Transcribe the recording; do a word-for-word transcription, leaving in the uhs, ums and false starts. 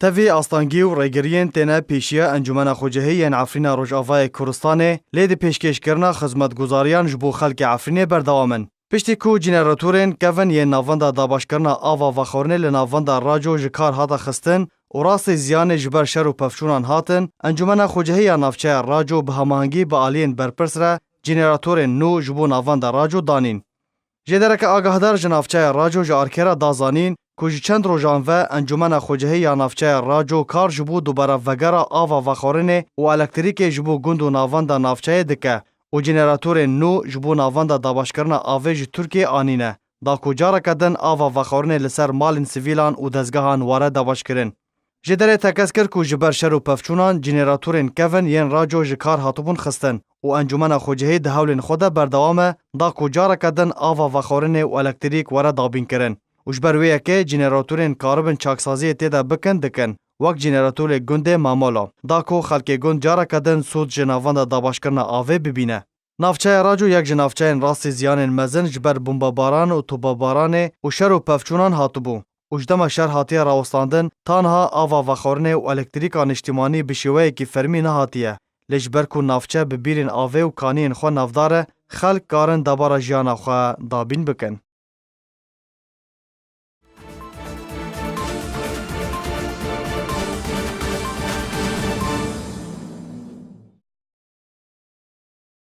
Tevî astangî û rêgiriyên têne pêşiya Encûmena Xwecihî yên Efrîna Rojavayê Kurdistanê lê di pêşkêşkirina xizmetguzariyan ji bo xelkê Efrînê berdewam in. Piştî ku cîneratorên kevin yên navenda dabaşkirina ava vexwarinê li navenda Raco ji kar hate xistin û rastî ziyanê ji ber şer û pevçûnan hatin, Encûmena Xwecihî ya Navçeya Raco bi hemahengî bi aliyên berpirs re cîneratorên nû ji bo navenda Raco danîn. Jêdereke agahdar ji navçeya Raco ji Arkê re da zanîn ku ji çend rojan ve Encûmena Xwecihî ya Navçeya Raco kar ji bo dubare vegera ava vexwarinê û elektrîkê ji bo gund û navenda navçeyê dike û cîneratorên nû ji bo navenda dabaşkirina avê ji Tirkiyê anîne, da ku careke din ava vexwarinê li ser malên sivîlan û dezgehan were dabaşkirin. Jêderê tekez kir ku ji ber şer û pevçûnan cîneratorên kevin yên Raco ji kar hatibûn xistin û Encûmena Xwecihî di hewlên xwe de berdewam e, da ku careke din ava vexwarinê û elektrîk were dabînkirin û ji ber wê yekê cîneratorên karibin çaksaziyê tê de bikin, dikin, wek cîneratorê gundê Mamolo, da ku xelkê gund careke din sûd ji navenda dabaşkirina avê bibîne. Navçeya Raco yek ji navçeyên rastî ziyanên mezin ji ber bombebaran û topebaranê û şer û pevçûnan hatibû û ji dema şer hatiye rawestandin, tanha ava vexwarinê û elektrîka niştimanî bi şêweyekî fermî nehatiye. Lê ji ber ku navçe bi bîrên avê û kaniyên xwe navdar e, xelk karin debara jiyana xwe dabîn bikin.